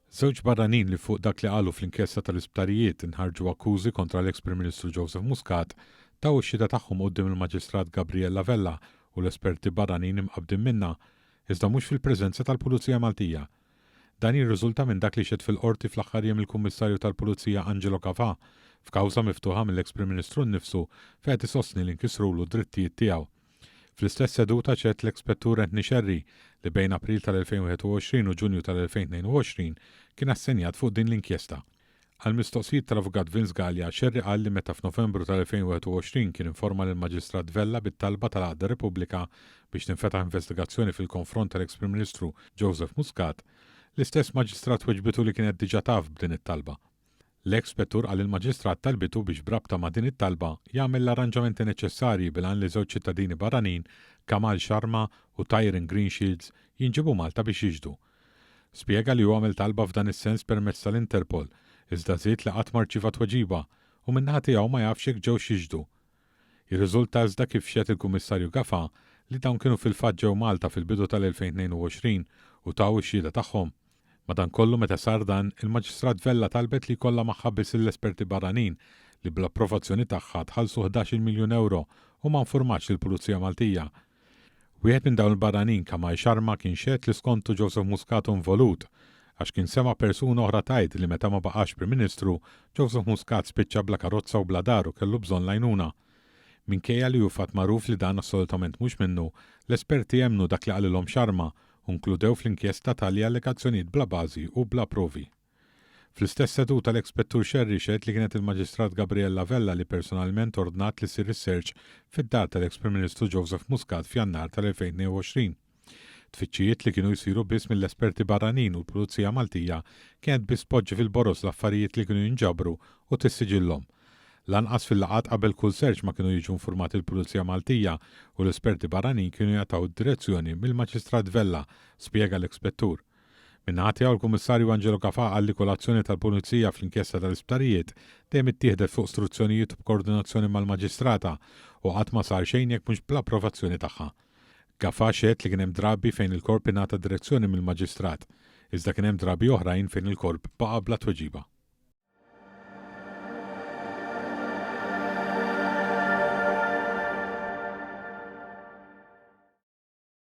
Żewġ barranin li fuq dak li qalu fl-inkjesta tal-isptarijiet inħarġu akkużi kontra l-eks Prim Ministru Joseph Muscat taw ix-xhieda tagħhom quddiem il-Maġistrat Gabriella Vella u l-esperti barranin imqabbdin minnha, iżda mhux fil-preżenza tal-Pulizija Maltija. Dan jirriżulta minn dak li xehed fil-Qorti fl-aħħar jiem il-Kummissarju tal-Pulizija Angelo Gafà f'kawża miftuħa mill-eks Prim Ministru nnifsu fejn qed isostni li nkisrulu d-drittijiet tiegħu. Fl-istess seduta xehed l-eks Spettur Anthony Scerri li bejn April tal-2021 u Ġunju tal-2022 kien assenjat fuq din l-inkjesta. Għall-mistoqsijiet tal-Avukat Vince Galea, Scerri qal li meta f'Novembru tal-2021 kien informa lill-Maġistrat Vella bit-talba tal-Għaqda Repubblika biex tinfetaħ investigazzjoni fil-konfront tal-eks Prim Ministru Joseph Muscat, l-istess Maġistrat weġbitu li kienet diġà taf b'din it-talba. L-eks Spettur qal li l-Maġistrat talbitu biex b'rabta ma' din it-talba jagħmel l-arranġamenti neċessarji bil-għan li żewġ ċittadini barranin, Kamal Sharma u Tyron Greenshields, jinġiebu Malta biex jixhdu. Spjega li hu għamel talba f'dan is-sens permezz tal-Interpol, iżda żied li qatt ma rċieva tweġiba u min-naħa tiegħu ma jafx jekk ġewx jixhdu. Jirriżulta iżda kif xehed il-Kummissarju Gafà li dawn kienu fil-fatt ġew Malta fil-bidu tal-2022 u taw ix-xhieda tagħhom. Madankollu meta sar dan, il-Maġistrat Vella talbet li jkollha magħha biss lill-esperti barranin li bl-approvazzjoni tagħha tħallsu ħdax-il miljun ewro u ma infurmatx lill-Pulizija Maltija. Wieħed minn dawn il-barranin, Kamal Sharma, kien xehed li skontu Joseph Muscat hu involut għax kien sema' persuna oħra tgħid li meta ma baqax Prim Ministru, Joseph Muscat spiċċa bla karozza u bla dar u kellu bżonn l-għajnuna. Minkejja li hu fatt magħruf li dan assolutament mhux minnu, l-esperti emmnu dak li qalilhom Sharma u nkludew fl-inkjesta tali allegazzjonijiet bla bażi u bla provi. Fl-istess seduta l-eks Spettur Scerri xehed li kienet il-Maġistrat Gabriella Vella li personalment ordnat li ssir is-search fid-dar tal-eks Prim Ministru Joseph Muscat f'Jannar tal-2022. Tfittxijiet li kienu jsiru biss mill-esperti barranin u l-Pulizija Maltija kienet biss tpoġġi fil-boroż l-affarijiet li kienu jinġabru u tissiġillhom. Lanqas fil-laqgħat qabel kull search ma kienu jiġu infurmati l-Pulizija Maltija u l-esperti barranin kienu jingħataw id-direzzjoni mill-Maġistrat Vella, spjega l-Ispettur. Min-naħa tiegħu l-Kummissarju Angelo Gafà qal li kull azzjoni tal-Pulizija fl-inkjesta tal-isptarijiet dejjem ittieħdet fuq struzzjonijiet u b'koordinazzjoni mal-Maġistrata u qatt ma sar xejn jekk mhux bl-approvazzjoni tagħha. Gafà xehed li kien hemm drabi fejn il-Korp ingħata direzzjoni mill-Maġistrat, iżda kien hemm drabi oħrajn fejn il-Korp baqa' bla tweġiba.